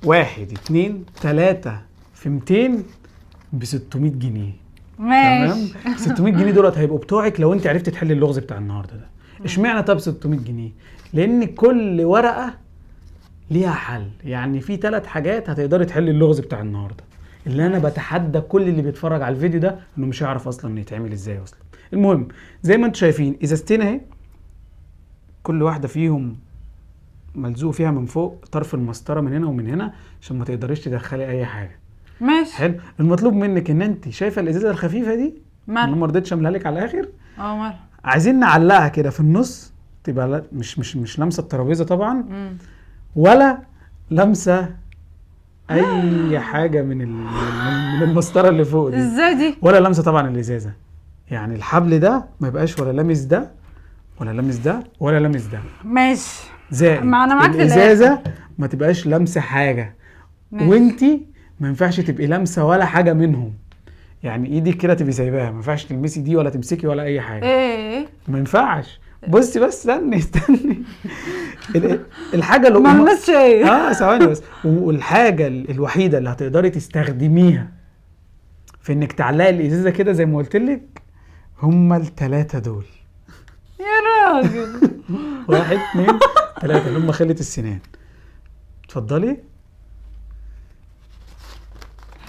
واحد اتنين تلاتة في 200 ب 600 جنيه. ماشي. تمام؟ 600 جنيه دولت هيبقوا بتوعك لو انت عرفت تحلي اللغز بتاع النهارده ده. اشمعنى طب 600 جنيه؟ لان كل ورقة ليها حل، يعني في 3 حاجات هتقدري تحلي اللغز بتاع النهارده، اللي انا بتحدى كل اللي بيتفرج على الفيديو ده انه مش هيعرف اصلا يتعمل ازاي اصلا. المهم زي ما انتم شايفين ازازتين اهي، كل واحدة فيهم ملزوق فيها من فوق طرف المسطره من هنا ومن هنا عشان ما تقدريش تدخلي اي حاجة. ماشي. حلو. المطلوب منك ان انت شايفه الازازه الخفيفة دي؟ مالها؟ انا ما رضيتش املاها لك على الاخر. مالها؟ عايزين نعلقها كده في النص، تبقى مش لامسه الترابيزة طبعا، ولا لامسه اي حاجة من من المسطره اللي فوق دي. ازاي دي؟ ولا لامسه طبعا الازازه، يعني الحبل ده ما يبقاش ولا لامس ده ولا لامس ده ولا لامس ده. ماشي. زائد ما انا معاك في الآخر. الازازه ما تبقاش لامسه حاجة. وانتي ما ينفعش تبقي لامسه ولا حاجة منهم، يعني ايدك كده تبقي سايباها، ما ينفعش تلمسي دي ولا تمسكي ولا اي حاجة. ايه ما ينفعش. بصي بس استني استني. الحاجة اللي ما لمسش ايه؟ ثواني بس. والحاجة الوحيدة اللي هتقدري تستخدميها في انك تعلقي الازازه كده زي ما قلت لك هما الثلاثة دول. يا راجل. 1 2 3 اللي هم خلة السنان. اتفضلي.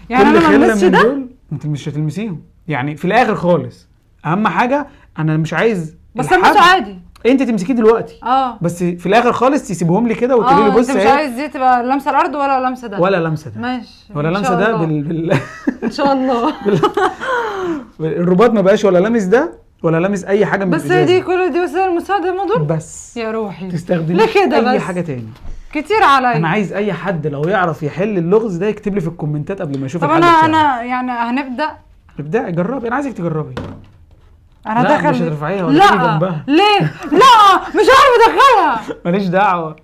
يعني انا ما لمسش ده؟ انت مش هتلمسيهم يعني في الاخر خالص. اهم حاجة انا مش عايز بس المسه عادي، انت تمسكيه دلوقتي بس في الاخر خالص تسيبهم لي كده وتقولي لي بص انت مش عايز دي تبقى لامسه الارض ولا لامسه ده ولا لامسه ده. ماشي. ولا لامسه ده ان شاء الله. الرباط ما بقاش ولا لامس ده ولا لامس اي حاجة من بس دي كل دي وسائل المساعدة الموضوع بس يا روحي تستخدمي ليه كده اي بس حاجة تاني كتير عليا. انا عايز اي حد لو يعرف يحل اللغز ده يكتب لي في الكومنتات قبل ما اشوف طب الحل. انا يعني هنبدا. ابدأي جربي، انا عايزك تجربي. انا لا دخل مش هترفعيها ولا تيجي جنبها. ليه؟ لا مش عارفه ادخلها. ماليش دعوه.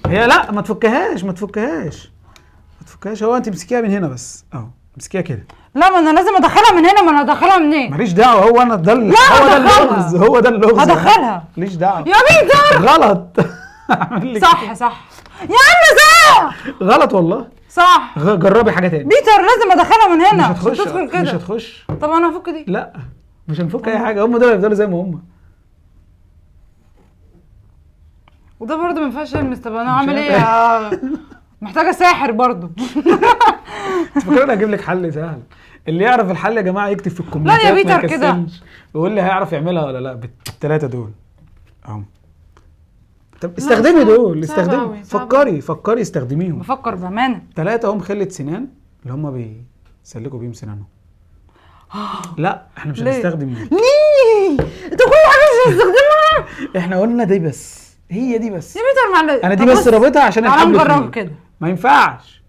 هي لا ما تفكهاش ما تفكهاش ما تفكهاش، هو انت امسكيها من هنا بس اهو، امسكيها كده. لا ما انا لازم ادخلها من هنا، ما انا ادخلها منين؟ ماليش دعوه، هو انا ده هو ده اللغز، هو ده اللغز. هدخلها. ماليش دعوه يا بيتر. غلط. صح صح يا عم، صح غلط والله. صح. جربي حاجة تاني بيتر، لازم ادخلها من هنا. مش هتخش، تدخل كده مش هتخش. طب انا هفك دي. لا مش هنفك اي حاجة، هم دول هيفضلوا زي ما هم. وده برضه ما ينفعش المس. طب انا هعمل ايه؟ محتاجه ساحر برضه. انت فاكره انا هجيب لك حل سهل؟ اللي يعرف الحل يا جماعة يكتب في الكومنتات. لا يا بيتر كده ويقول لي هيعرف يعملها ولا لا بالثلاثة دول اهو. طب استخدمي دول، استخدمي، فكري فكري استخدميهم. بفكر بامانه. 3 هم خله سنان اللي هم بيسلكوا بيهم سنانهم. لا احنا مش هنستخدم دي. ليه؟ انت كل حاجة مش هنستخدمها؟ احنا قلنا دي بس، هي دي بس يا بيتر معلش انا دي بس رابطها عشان الحبل. نجرب كده. ما ينفعش.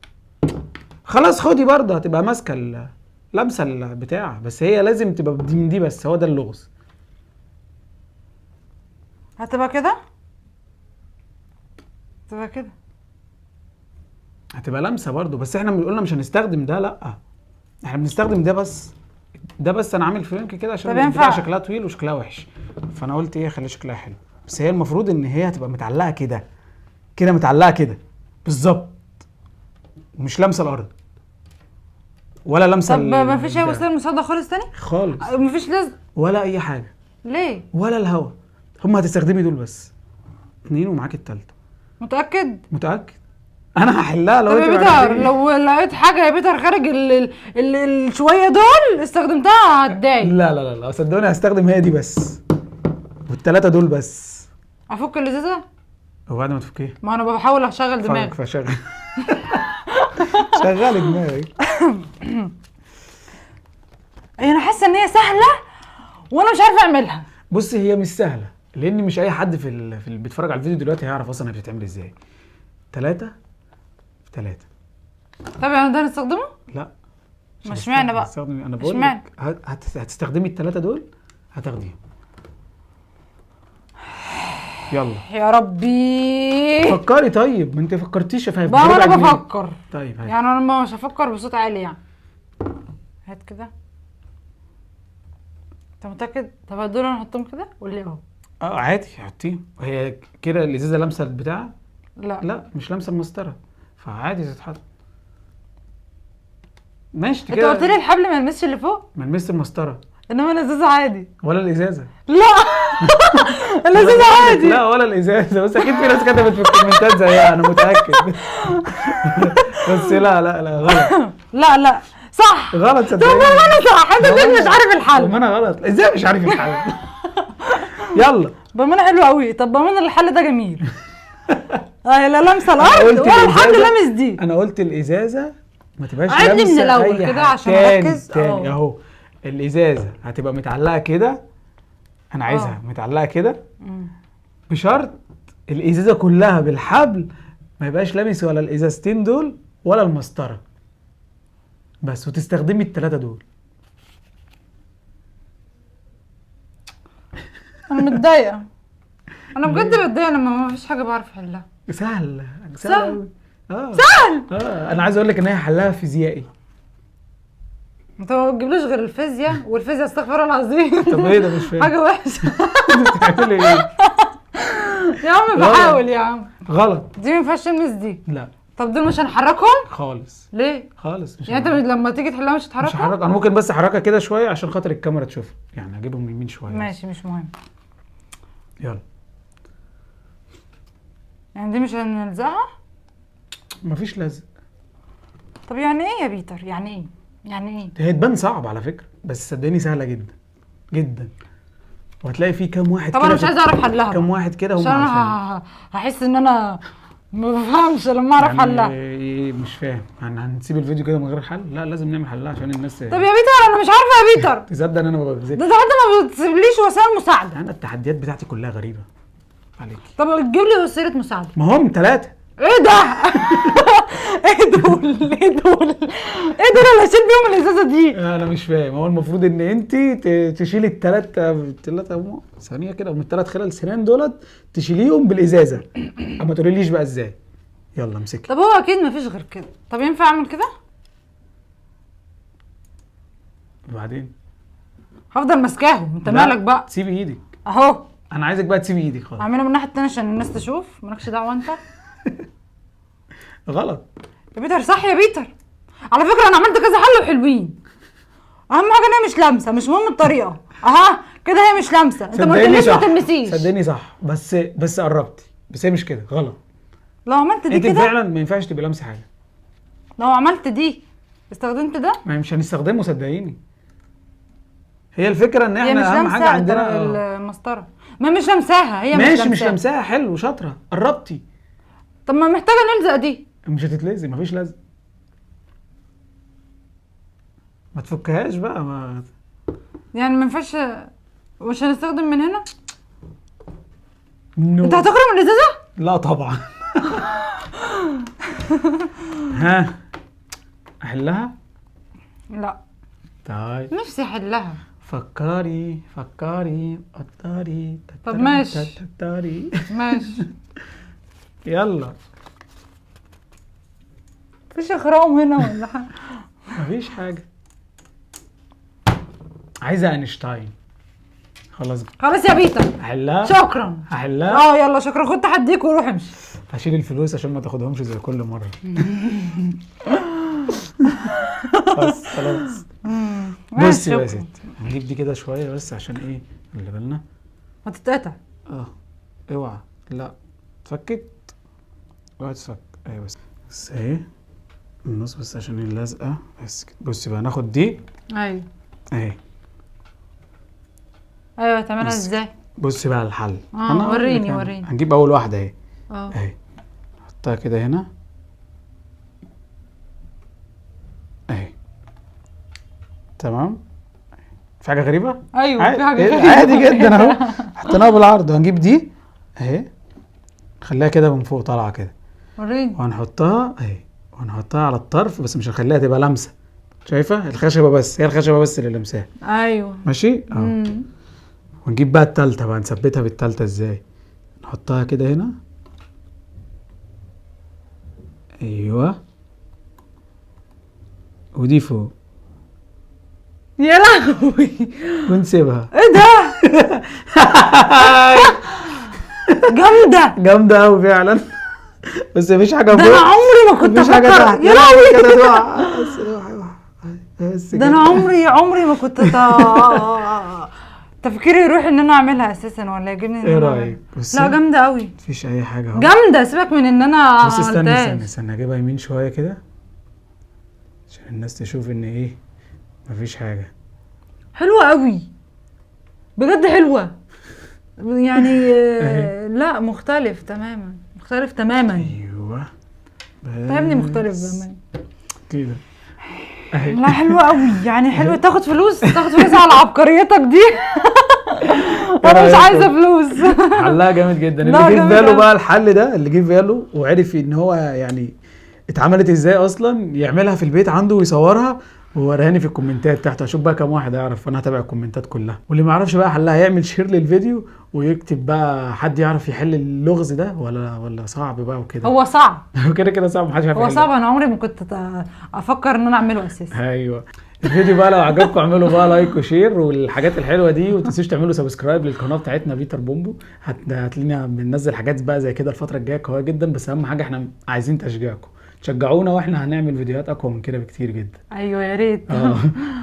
خلاص خدي برضه، هتبقى ماسكه لامسه البتاع، بس هي لازم تبقى دي من دي بس، هو ده اللغز. هتبقى كده؟ هتبقى كده، هتبقى لامسه برضه، بس احنا قلنا مش هنستخدم ده. لا احنا بنستخدم ده بس، ده بس. انا عامل فريم كده عشان البتاع شكلها طويل وشكلها وحش، فانا قلت ايه خلي شكلها حلو. بس هي المفروض ان هي هتبقى متعلقه كده كده، متعلقه كده بالظبط، ومش لامسه الارض ولا لامسه. طب ما فيش اي وسيلة مساعدة خالص تاني؟ خالص ما فيش لازم ولا اي حاجة. ليه؟ ولا الهوا. هم هتستخدمي دول بس 2 ومعاك التالتة. متأكد؟ متأكد. أنا هحلها لو أنت. طب يا بيتر لو لقيت حاجة يا بيتر خارج الشوية دول استخدمتها هتضايق. لا لا لا لا صدقوني هستخدم هي دي بس والتلاتة دول بس. أفك الإزازة؟ وبعد ما تفكيها؟ ما أنا بحاول أشغل دماغي. فشغل شغلي دماغي. أنا حاسة إن هي سهلة وأنا مش عارفة أعملها. بصي هي مش سهلة، لان مش اي حد في اللي بيتفرج على الفيديو دلوقتي هيعرف اصلا هي بتتعمل ازاي. 3 في 3. طب يعني ده نستخدمه؟ لا مش معنى بقى. انا بقول لك هتستخدمي الثلاثة دول هتاخديهم. يلا يا ربي فكري. طيب ما انت فكرتيش في بقى. انا بفكر. طيب هات. يعني انا مش هفكر بصوت عالي يعني. هات كده. انت متاكد؟ طب دول انا احطهم كده ولا اهو؟ عادي حطيهم. هي كده الازازه لامسه البتاع؟ لا لا مش لامسه المسطره، فعادي تتحط. ماشي انت كده. قلت لي الحبل ما يلمسش اللي فوق، ما لمست المسطره انما الازازه عادي. ولا الازازه. لا الازازه عادي. لا ولا الازازه، بس اكيد في ناس كتبت في الكومنتات زيها انا متاكد. بس لا لا لا غلط. لا لا صح غلط طب صدقني. ما انا صح، انت ليه مش عارف الحل؟ ما انا غلط ازاي مش عارف الحل؟ يلا بأمانة حلو قوي. طب بأمانة الحل ده جميل. لا لامسه الارض قلت ولا الحبل الإزازة. لامس دي. انا قلت الازازه ما تبقاش عد لي من لامسة الأول أي كده حاجة. عشان تاني أركز. تاني اهو الازازه هتبقى متعلقه كده، انا عايزها متعلقه كده بشرط الازازه كلها بالحبل ما يبقاش لامس ولا الازازتين دول ولا المسطره بس، وتستخدمي الثلاثة دول. انا متضايقة، انا بجد بتضايق لما ما فيش حاجة بعرف احلها. سهل سهل. سهل أوي. سهل. انا عايز اقول لك ان هي حلها فيزيائي. انت ما بتجيبليش غير الفيزياء، والفيزياء استغفر الله العظيم. طب ايه ده؟ مش فاهم حاجة وحشة. بتعملي ايه؟ يا عم بحاول يا عم. غلط. دي ما ينفعش تلمس دي. لا طب دول مش هنحركهم؟ خالص ليه؟ خالص مش يعني انت هنحرك. لما تيجي تحلها مش مش هتحركهم؟ هحرك، انا ممكن بس احركها كده شوية عشان خاطر الكاميرا تشوفها، يعني هجيبهم يمين شوية. ماشي مش مهم. يلا. يعني دي مش هنلزقها؟ مفيش لزق. طب يعني ايه يا بيتر؟ يعني ايه؟ يعني ايه؟ هي تبان صعب على فكرة، بس صدقني سهلة جدا جدا. وهتلاقي في كام واحد طب كده انا مش عايزه اعرف حلها كام واحد كده هم عشان عارفينها. انا هحس ان انا ما بفهمش لما اعرف يعني حلها. إيه مش فاهم، هنسيب الفيديو كده من غير حل؟ لا لازم نعمل حلها عشان الناس طب يا بيتر انا مش عارفه يا بيتر. تصدق ان انا ما بكذبش. ده انت حتى ما بتسيبليش وسائل مساعدة. انا التحديات بتاعتي كلها غريبة عليك. طب تجيب لي وسيلة مساعدة. ما هم 3. ايه ده؟ ايه دول؟ ايه دول؟ ايه دول اللي اشيل بيهم الازازه دي؟ انا مش فاهم، هو المفروض ان انت تشيلي الثلاثة ثانية كده من الثلاث خلال سنان دولت تشيليهم بالازازه. اما تقوليليش بقى ازاي. يلا امسكي. طب هو اكيد مفيش غير كده. طب ينفع اعمل كده؟ وبعدين هفضل ماسكاهم، انت لا، مالك بقى؟ سيبي ايدك. اهو انا عايزك بقى تسيبي ايدك خالص. اعملها من الناحية التانية عشان الناس تشوف، مالكش دعوه انت. غلط يا بيتر. صح يا بيتر. على فكرة انا عملت كذا حل وحلوين. اهم حاجة ان هي مش لامسه، مش مهم الطريقة. اها كده هي مش لامسه. انت ما قلتليش ما تلمسيش. صدقني صح، بس قربتي، بس هي مش كده غلط. لو عملت دي انت كده فعلا ما ينفعش تبقي لامسه حاجة. لو عملت دي استخدمت ده ما مش هنستخدمه صدقيني. هي الفكرة ان هي احنا مش اهم حاجة لامسه عندنا المسطره. ما مش لامساها، هي ماشي مش لامساها. حلو شاطرة قربتي. طب ما محتاجه نلزق دي. مش هتتلزق، مفيش لزق. ما تفكهاش بقى. ما يعني ما ينفعش، مش هنستخدم من هنا؟ no. انت هتخرم الازازه؟ لا طبعا. ها احلها؟ لا طيب نفسي احلها. فكري فكري قطري. طب ماشي. تتري. ماشي. يلا. مفيش اخرام هنا ولا حاجة؟ مفيش حاجة. عايزه اينشتاين. خلاص خلاص يا بيتر احلها. شكرا. احلها. يلا شكرا، خد تحديك وروح امشي. هشيل الفلوس عشان ما تاخدهمش زي كل مرة. بس خلاص. بصي يا ستي هنجيب دي كده شوية بس عشان ايه، خلي بالنا ما تتقطع. اوعى. لا اتفكت، اوعى تتفك. ايوه بس اهي النص بس عشان اللزقه بس كده. بصي بقى ناخد دي. ايوه اهي. ايوه تعملها ازاي؟ بصي بقى الحل. انا وريني وريني. هنجيب اول واحدة اهي. اهي نحطها كده هنا اهي. تمام. في حاجة غريبة؟ ايوه في حاجة غريبة عادي جدا اهو. حطيناها بالعرض. وهنجيب دي اهي نخليها كده من فوق طالعه كده. وريني. وهنحطها اهي، وهنحطها على الطرف بس مش هنخليها تبقى لامسه. شايفه الخشبة بس، هي الخشبة بس اللي لمساها. ايوه ماشي اهو. ونجيب بقى التالتة بقى، نثبتها بالتالتة ازاي؟ نحطها كده هنا. ايوه ودي فوق. يا لهوي. ونسيبها. ايه ده؟ جامدة جامدة قوي فعلا. بس مفيش حاجة ده فوق. انا عمري ما كنت مفيش حاجة افكر. تحت. يا لهوي كده تقع. بس اوعى اوعى. بس ده انا كده. عمري ما كنت تفكيري يروح ان انا اعملها اساسا، ولا يجيبني ان ايه انا رايك؟ أعملها. بصي لا جامدة قوي، مفيش اي حاجة اهو. جامدة. سيبك من ان انا بس استنى عملتهاش. استنى استنى، اجيبها يمين شوية كده عشان الناس تشوف ان ايه، مفيش حاجة. حلوة قوي بجد، حلوة يعني. أهي. لا مختلف تماما، مختلف تماما. ايوه انت يا ابني مختلف بس بأمانة. كده اهي. لا حلوة قوي يعني، حلوة. تاخد فلوس، تاخد فلوس على عبقريتك دي. انا مش رأيكم؟ عايزة فلوس. حلها جامد جدا. لا، اللي جه في جامد باله أوي. بقى الحل ده، اللي جه في باله وعرف ان هو يعني اتعملت ازاي اصلا، يعملها في البيت عنده ويصورها ووريهاني في الكومنتات تحت، اشوف بقى كام واحد يعرف. انا هتابع الكومنتات كلها، واللي ما يعرفش بقى حلها يعمل share للفيديو ويكتب بقى حد يعرف يحل اللغز ده ولا صعب بقى وكده. هو صعب، كده كده صعب، محدش يعرف هو يحله. صعب. انا عمري ما كنت افكر ان انا اعمله اساسا. ايوه. الفيديو بقى لو عجبكم اعملوا بقى like و share والحاجات الحلوة دي، وما تنسوش تعملوا subscribe للقناة بتاعتنا بيتر بومبو. هتلاقينا بننزل حاجات بقى زي كده الفترة الجاية قوية جدا. بس اهم حاجة احنا عايزين تشجيعكم، تشجعونا واحنا هنعمل فيديوهات اقوى من كده بكتير جدا. ايوه يا ريت.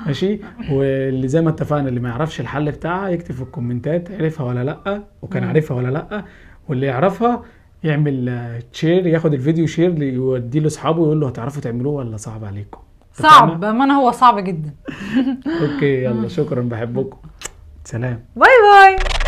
ماشي. واللي زي ما اتفقنا، اللي ما يعرفش الحل بتاعها يكتب في الكومنتات عرفها ولا لا، وكان عارفها ولا لا. واللي يعرفها يعمل share، ياخد الفيديو share يوديه لاصحابه ويقول له هتعرفوا تعملوه ولا صعب عليكم. صعب بامانه، هو صعب جدا. okay يلا، شكرا، بحبكم، سلام، bye bye.